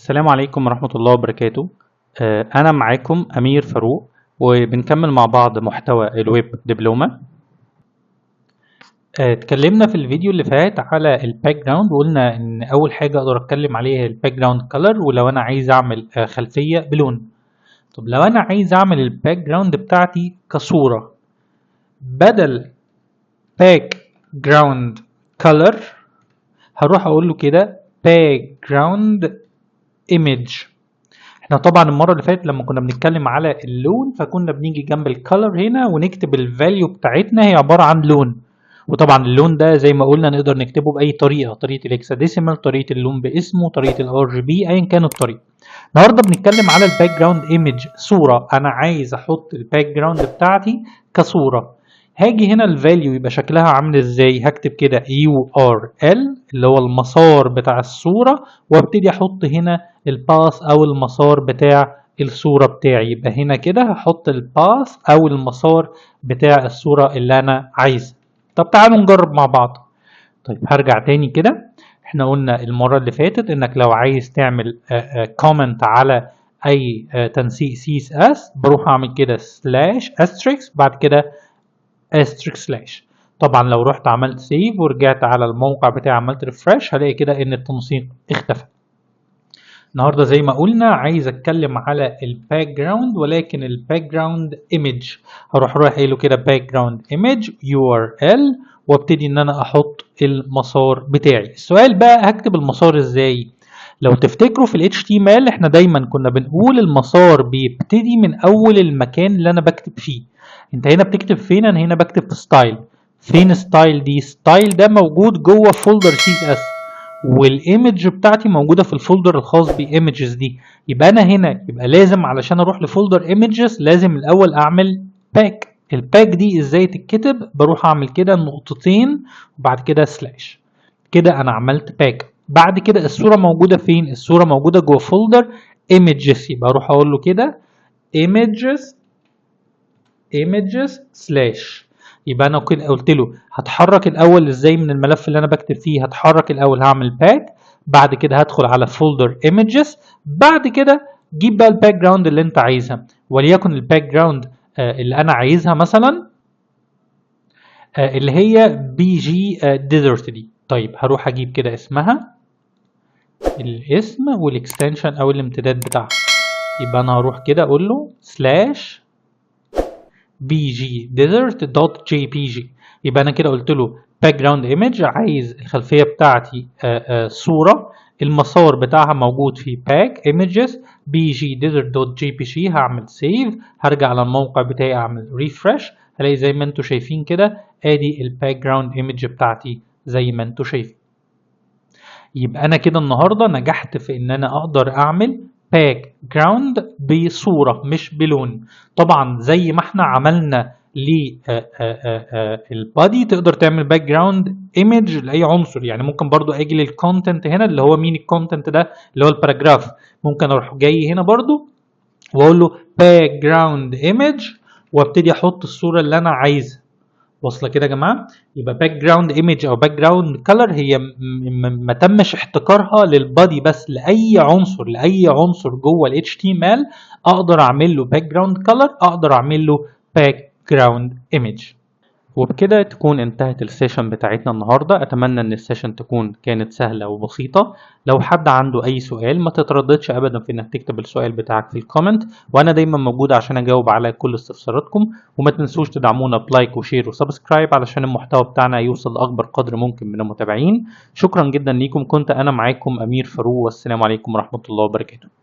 السلام عليكم ورحمة الله وبركاته. أنا معاكم أمير فاروق، وبنكمل مع بعض محتوى الويب دبلومة. اتكلمنا في الفيديو اللي فات على ال background، وقلنا إن أول حاجة أقدر أتكلم عليها ال background color، ولو أنا عايز أعمل خلفية بلون. طب لو أنا عايز أعمل ال background بتاعتي كصورة، بدل background color هروح أقول له كده background image. احنا طبعا المرة اللي فاتت لما كنا بنتكلم على اللون فكنا بنيجي جنب ال color هنا ونكتب ال value بتاعتنا هي عبارة عن لون، وطبعا اللون ده زي ما قلنا نقدر نكتبه باي طريقه، طريقه ال hexadecimal، طريقه اللون باسمه، طريقه ال RGB، ايا كانت الطريقة. النهارده بنتكلم على ال background image، صوره. انا عايز احط ال background بتاعتي كصوره. هاجي هنا ال value يبقى شكلها عامل ازاي؟ هكتب كده URL اللي هو المسار بتاع الصورة، وابتدي احط هنا ال path او المسار بتاع الصورة بتاعي. يبقى هنا كده هحط ال path او المسار بتاع الصورة اللي انا عايزها. طب تعالوا نجرب مع بعض. طيب هرجع تاني كده. احنا قلنا المرة اللي فاتت انك لو عايز تعمل comment على اي تنسيق CSS بروح اعمل كده slash asterisk بعد كده asterisk slash. طبعا لو رحت عملت save ورجعت على الموقع بتاعي عملت refresh هلاقي كده ان التنسيق اختفى. النهارده زي ما قلنا عايز اتكلم على ال background، ولكن ال background image. هروح رايح قايله كده background image URL وابتدي ان انا احط المسار بتاعي. السؤال بقى هكتب المسار ازاي؟ لو تفتكروا في ال HTML احنا دايما كنا بنقول المسار بيبتدي من اول المكان اللي انا بكتب فيه. انت هنا بتكتب فين؟ انا هنا بكتب في style. فين style دي؟ style ده موجود جوه folder CSS، وال image بتاعتي موجودة في ال folder الخاص ب images دي. يبقى انا هنا يبقى لازم علشان اروح ل folder images لازم الاول اعمل back. ال back دي ازاي تتكتب؟ بروح اعمل كده نقطتين وبعد كده slash. كده انا عملت back. بعد كده الصورة موجودة فين؟ الصورة موجودة جوه folder images، يبقى اروح اقول له كده images images slash. يبقى انا كده قلت له هتحرك الاول ازاي من الملف اللي انا بكتب فيه؟ هتحرك الاول هعمل back، بعد كده هدخل على folder images، بعد كده جيب بقى ال background اللي انت عايزها، وليكن ال background اللي انا عايزها مثلا اللي هي BG desert دي. طيب هروح اجيب كده اسمها، الاسم وال extension او الامتداد بتاعها. يبقى انا هروح كده اقول له slash bg desert dot jpg. يبقى انا كده قلت له background image، عايز الخلفية بتاعتي صوره، المسار بتاعها موجود في back images bg desert dot jpg. هعمل save، هرجع على الموقع بتاعي اعمل refresh، هلاقي زي ما انتم شايفين كده ادي ال background image بتاعتي زي ما انتم شايفين. يبقى انا كده النهارده نجحت في ان انا اقدر اعمل background بصورة مش بلون. طبعا زي ما احنا عملنا لل body تقدر تعمل background image لاي عنصر. يعني ممكن برضو اجي لل content هنا اللي هو مين ال content ده؟ اللي هو ال paragraph. ممكن اروح جاي هنا برضو واقول له background image وابتدي احط الصورة اللي انا عايزها. واصله كده يا جماعة؟ يبقى background image او background color هي ما تمش احتكارها لل body بس، لاي عنصر، لاي عنصر جوه ال HTML اقدر اعمل له background color، اقدر اعمل له background image. وبكده تكون انتهت ال session بتاعتنا النهاردة. أتمنى إن ال session تكون كانت سهلة وبسيطة. لو حد عنده أي سؤال ما تترددش أبدا في إنك تكتب السؤال بتاعك في ال comment، وأنا دايما موجود عشان أجاوب على كل استفساراتكم. وما تنسوش تدعمونا ب like و share و subscribe علشان المحتوى بتاعنا يوصل لأكبر قدر ممكن من المتابعين. شكرا جدا ليكم، كنت أنا معاكم أمير فاروق، والسلام عليكم ورحمة الله وبركاته.